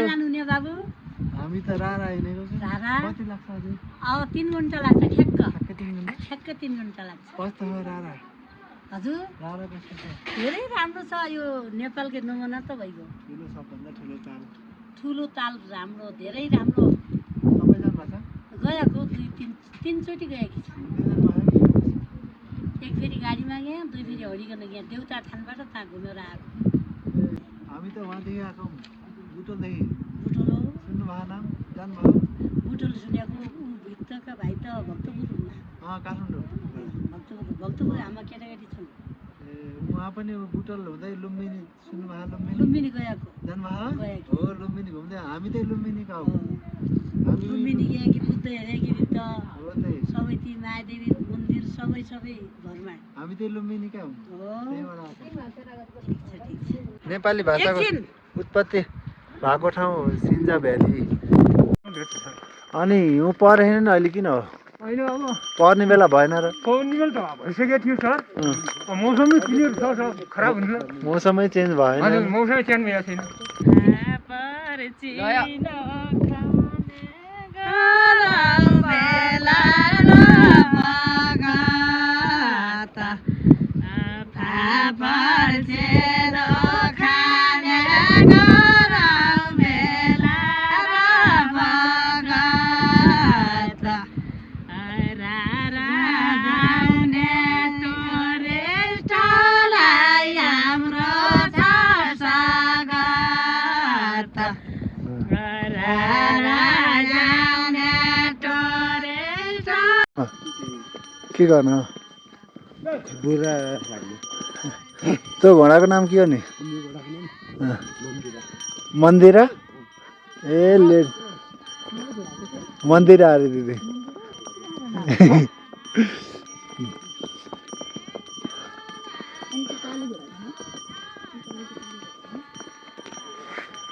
कहाँ जानु नि बाबु? हामी त रारा हिँडेको छौँ। रारा? कति लाग्छ अझै? 3 घन्टा लाग्छ ठ्याक्क। ठ्याक्कै 3 घन्टा? ठ्याक्क 3 घन्टा लाग्छ। कस्तो हो रारा? हजुर रारा कस्तो छ? धेरै राम्रो छ यो नेपालकै नमुना त भइगयो। ठुलो सबभन्दा ठुलो ताल। ठुलो ताल राम्रो धेरै राम्रो। तपाईँ जानुभएको छ? गएको 2-3 चोटि गएकी छु। एक फेरि गाडीमा गएँ, 2 फेरि हरिकन गएँ। देउता थानबाट त्यहाँ घुमेर आएको। हामी त वहाँदेखि आएको बुटोलदेखि। बुटोल हो? सुन्नुभएको नाम? जानुभयो? बुटोल सुनेको ऊ भित्रका भाइ त भक्तपुर हुन्। काठमाडौँ। भक्तपुर हाम्रा केटाकेटी छन्। ए उहाँ पनि बुटोल हुँदै लुम्बिनी सुन्नुभएको? लुम्बिनी गएको। जानुभयो? गएको। हो लुम्बिनी घुम्दै हामी चाहिँ लुम्बिनीका हौ। लुम्बिनी गए कि बुद्ध हेरेकी त हो त्यही। सबै ती मायादेवी मन्दिर सबै घरमा। हामी त्यही लुम्बिनीका हौ। हो त्यहीबाट आएको। ठिक छ। नेपाली भाषाको एकछिन। उत्पत्ति भएको ठाउँ हो सिन्जा भ्याली। अनि हिउँ परेन अहिले किन हो? होइन अब पर्ने बेला भएन र? पाउने बेला त भइसकेको थियो सर। मौसमै क्लियर छ सर, खराब हुन्छ। मौसमै चेन्ज भएन। हजुर मौसमै चेन्ज भएको छैन। के गर्नु बुढा त्यो घोडाको नाम के हो नि? मन्दिरा? ए ले मन्दिरा अरे दिदी।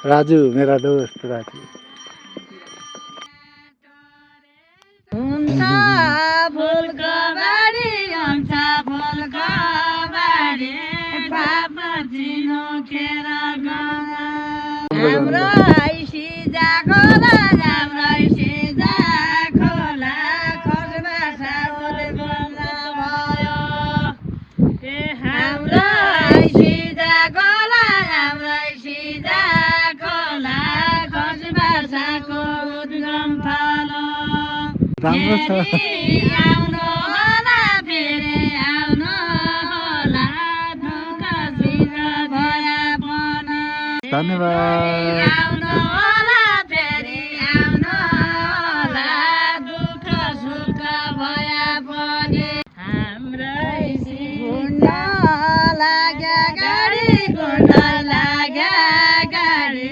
राजु मेरा दोस्त राजु। फुलको बारी हुन्छ फुलको बारी बाबा चिनो खेर हाम्रो सिजा खोला हाम्रो सिजा खोला खसमा साउद बन्द भयो ए हाम्रो सिजा खोला हाम्रो सिजा खोला खसमा साको उद्गम थालो राम्रो छ। आउनु होला फेरि आउनु होला दुःख सुख भया पनि धन्यवाद। आउनु होला फेरि आउनु होला दुःख सुख भया पनि हाम्रै गुण्ड लाग्या गाडी गुण्ड लाग्या गाडी।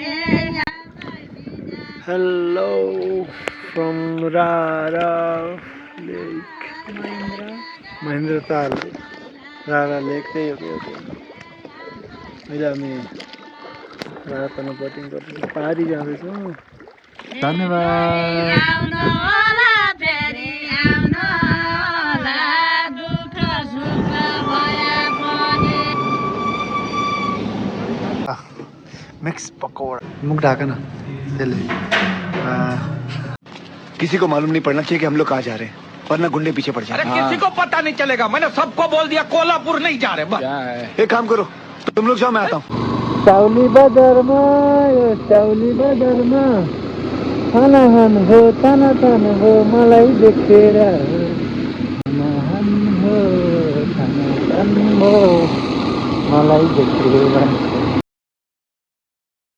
हेलो फ्रम रारा लेक। महेन्द्र ताल रारा लेक चाहिँ हो कि अहिले हामी रारा तालमा बोटिङ गर्दैछौँ। पारी जाँदैछौँ। धन्यवाद। आउनु होला फेरि आउनु होला दुःख सुख भया पनि मिक्स पकौड़ा मुख ढाका ना त्यसले किसी को मालूम नहीं पड़ना चाहिए कि हम लोग कहाँ जा रहे हैं, वरना गुंडे पीछे पड़ जाए। किसी को पता नहीं चलेगा। मैंने सबको बोल दिया कोल्हापुर नहीं जा रहे बस। एक काम करो तुम लोग जाओ, मैं आता हूँ। साउली बजारमा यो साउली बजारमा खान हो तान हो मलाई देखेर खान हो मलाई देखेर